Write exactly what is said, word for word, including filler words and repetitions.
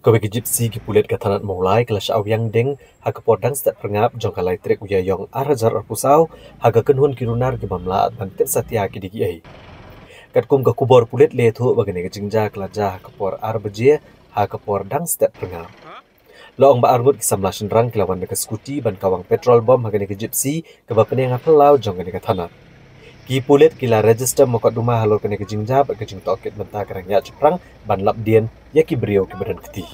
Kawei ka Gypsy, ki pulit ka thanat Mawlai ki la shah wiang ding ha ka por dang stet pyrngap jong ka lai tarik u Ïaïong ar hajar arphew saw, ha ka kynhun ki runar ki bym lah ban tip satia ki dei kiei. Katkum ka khubor pulit la ïathuh ba kane ka jingjia ka la jia ha ka por ar baje ha ka por dang stet pyrngap. La ong ba arngut ki samla shynrang ki la wan da ka scooty ban kawang petrol bom ha kane ka Gypsy kaba pynïaid ha phyllaw jong kane ka thanat. Ki pulit ki la register mukotduma halor kane ka jingjia bad ka jingtohkit mynta ka dang ïaid shaphrang ban lap dien ïa ki briew kiba don kti.